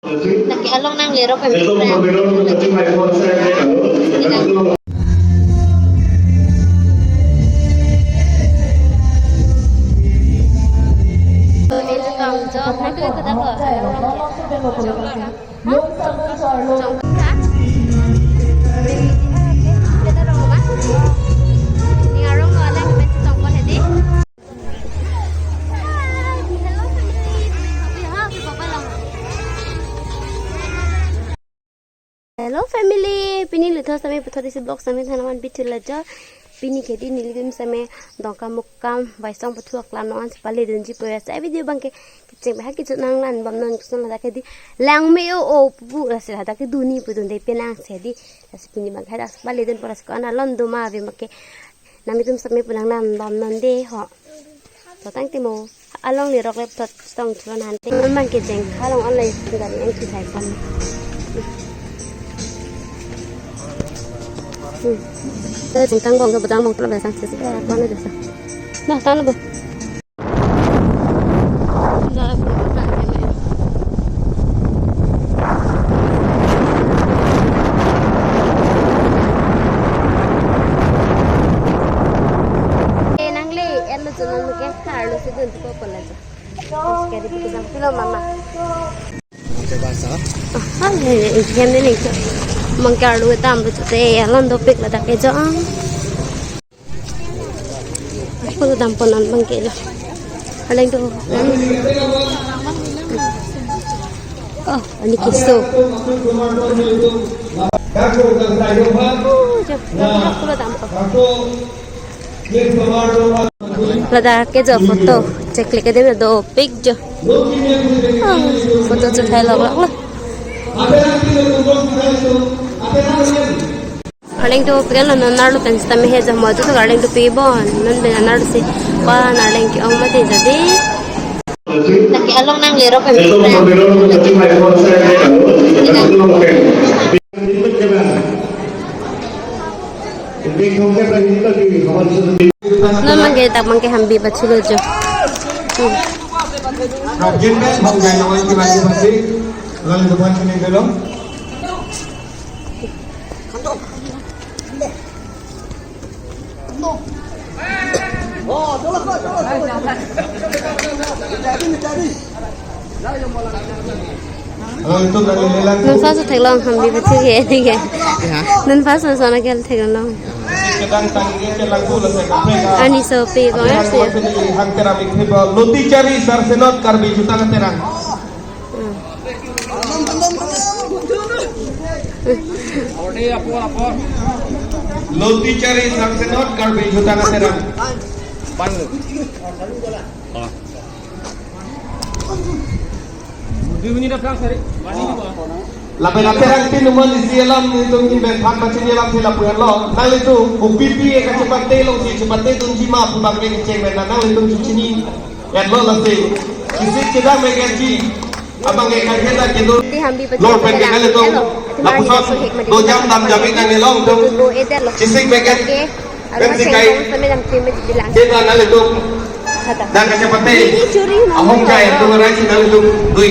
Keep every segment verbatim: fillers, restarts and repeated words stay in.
Lake along nanglerok kami. Ito, pagpapilon ng kachimay ko sa area, ano? Ito. Hello family, pini lutho sitame puthot isi vlog sitame than aman bithula jo. Pini ke hedi nelitum sitame Dongkamukam Waisong pathu aklam nongan si pale dunji pura sa video abangke kecheng ba ha kechut nanglangbomnon, koson ladak ke hedi langme-o-o pu lasi ladak ke dunji pu dunde penang si hedi. Lasi pini abangke hadak si pale dun pura si ko-an alon do ma ave abangke nanglitum sitame pu nanglangbomnon de ho. To tangte mo, along lerok le puthot chetong thulo nante. Aman ke jeng halong alai gari ang kisai pon. Hmm. Te jeng tangbong ke bajang bong pulo besang sisi ke apa na jasa. Nah, tanglo bo. Eh, nangle, eh, lo jalan lo ke, arlo si dun ko pala jo. Kadi bikin sampai lo mama. Ah, ah, ya, ya, ya, ya, ya, ya. Mangke arlo tam betul te, alon dopik ladak ke jo. Pulo dampo non abangke lo. Aleng do. Oh, ani keso. Oh, jo, pulo dampo. Ladak ke jo photo. Cheklik ke dopik jo. Oh, photo chuthailok lok lo. Arleng do pikan lo, non arlo pen sitame he jamo tu arleng do pi bon, non pen arlo si pa arleng ke-ong mati jadi. Lake along nanglerok kami. Non abangke tak abangke hambi bachulo jo. Hmm. Non first theklong hambi bethi ke, ke. Ya. Non first non sona kel theklong. Arni sopi ko. Loti Chari Sarsenot Karbi Jutang Aterang. Hmm. Loti Chari Sarsenot Karbi Jutang Aterang. Lapen aterang tin numon isi alam nelitum ningve phan pachini alam si lapu henlo. Nanglitum O P P A kachepate along si chepate dunji ma pu abangke kecheng pen nanglitum chechini henlo lasi. Kisik kedam megaji. Abangke kahena kedo. Di hambi betul lor pen kenang. Nanglitum. Hello. Lapuson. Dojam dam jam ik nang nelong tum. Tutu eder lo. Kisik megat. Oke. Pensi kai. Kena nanglitum. Hata. Dan kachepate. Ini curi. Ahong kai tu ngarai si nanglitum. Dui.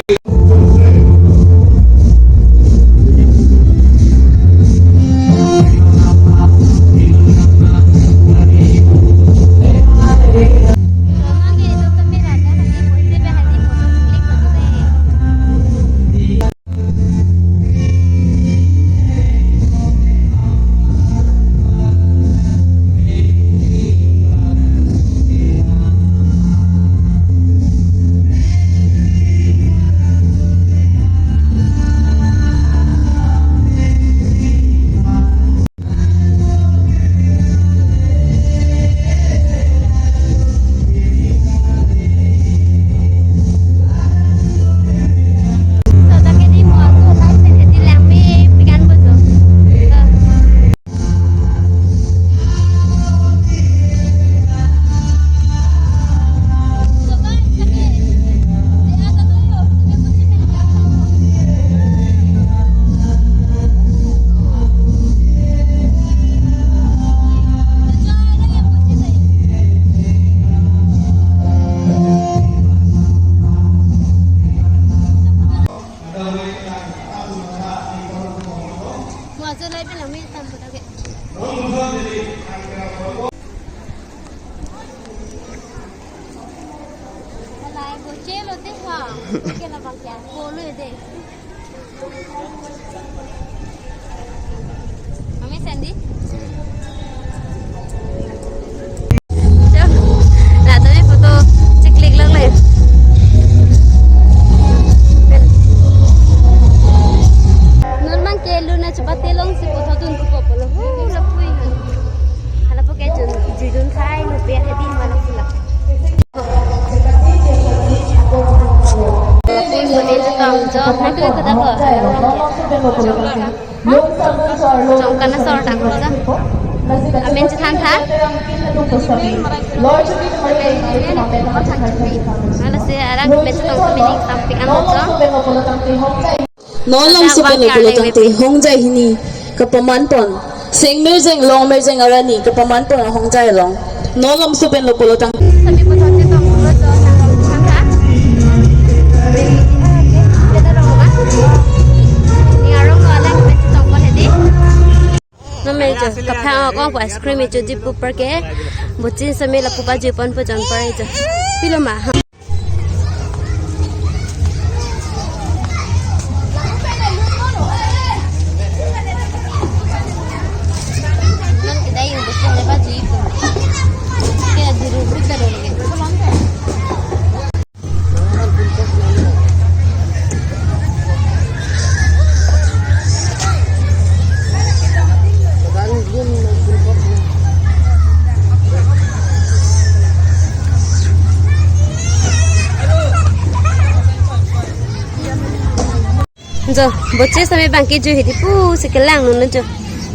Jalai bilang mi tam puta ke. Jalai boche lo te ha. Ke la bang kya? Kolo de. Mami Sandy? Latum photo cheklik lang le. Non bang ke luna chepate longsi photo dun pupo pulo. Hu, lapu-i. Hala po ke jun, jidun thai, lupe hadi mana sila. Lapu-i, mane chetong, jok, na tu kada po. Jok. Jongkana sor tangkol sa. Amen chethan tha. Lasi arak amen chetong sa meaning something ano so. Non along so pen lo pulo tangte Hongjai hini kapaman pon. Seng Mirjeng, Long Mirjeng arni kapaman pon Hongjai along. Non along so pen lo pulo tang. Sami puthot chetong pulo to tang tha. Kita dong ba? Ni arong lo alang amen chetong pon hedi. Name cho, kaphang akong po ice cream cho di pu parke. Buchin sami lapu pajui pon pu jon pare cho. Pilo ma, ha. Non kita yung buchin na pajui pu. Kaya di rubrik na rubrik. Jo, buchin sami bang kejui hedi pusi kelang non jo.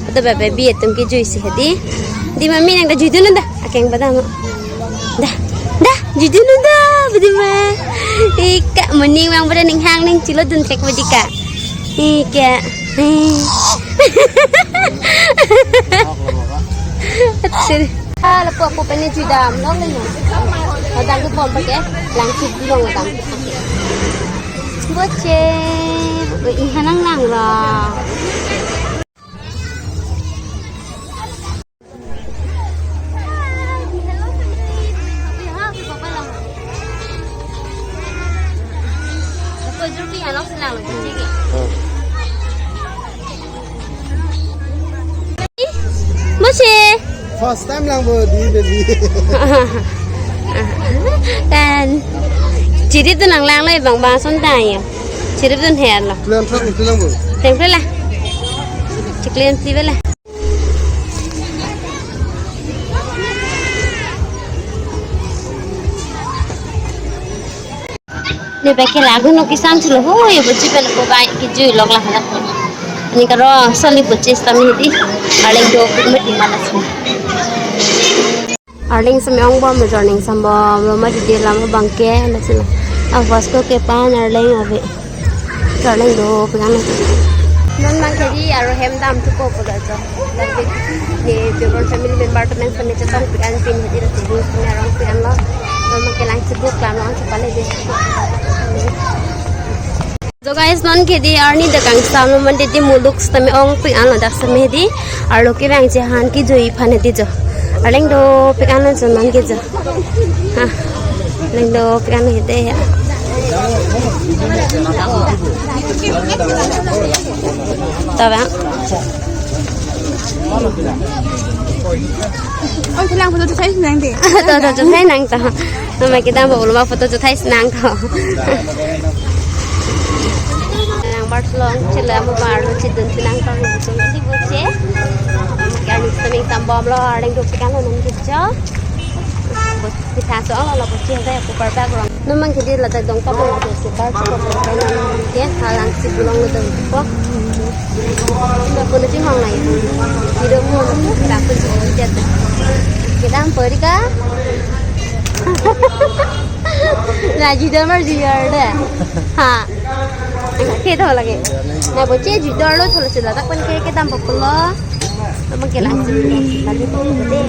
Pada babe bi atum kejui si hedi. Di mami nang da jui dun da. Akeng pada mo. Da. Da, jui dun da, bidi ma. Ika moning bang pada ning hang ning chilo dun kek bidi ka. Ika. Atsir. Ah, lapu apu pen ni jui dam long ni. Adam tu bom pakai. Langsit long adam. Buchin. Oi, ihan nang lang ra. Buchin. First time lang bo di baby. Kan. Chirip tu nang lang lo bang bang son ta yo. Chirip tu her lo. Plan truck itu lang bo. Tengple la. Chiklen pli bela. Ne beke lagu no kisam chulo ho ye buchi pen ko bai kejui lok la halak. Ni karo soli buchi stam hedi. Arleng do pik mati malas. Arleng sami ong bom, arleng sam bom, lo ma didi lam bang ke na chulo. A Vasco ke pan arleng ave. Arleng do pik an. Non bang kedi aro hem dam tu ko ko da jo. Ni pure family member to nang sami chetong pik an pin hedi ra sibuk sami arong pik an lo. Mama ke lang sibuk lam long sipale de. So guys, non kedi arni da kangsam lo mande di muluk sitame ong pik an lo dak sami hedi. Arlo ke bang chehan kejui phan hedi jo. Arleng do pik an lo jo non ke jo. Ha. Arleng do pik an lo hedi ya. Ta bang. Oi, thelang photo chuthai nang de. To, to, chuthai nang to. Mama kedam bo ulma photo chuthai nang to. Nang bar long chila mo bar lo chidun pinang to mo sung si buche. Kani saming tam bom lo arleng do pik an lo nang kecho. Kita so lo lo buche ha ko par bag rong. Non bang kedi ladak dong ta bang ladak si bar ko ko ko nang ke halang si bulong lo dong ko. Inda ko na ching hong nai. Video mo na ko ta ko si jat. Kedam pori ka. Na jidam ar jiyar de. Ha. Ke to lagi. Na buche jidam lo tholo sila tak pen ke kedam pokolo. Bang ke lang si bulong. Lagi ko de.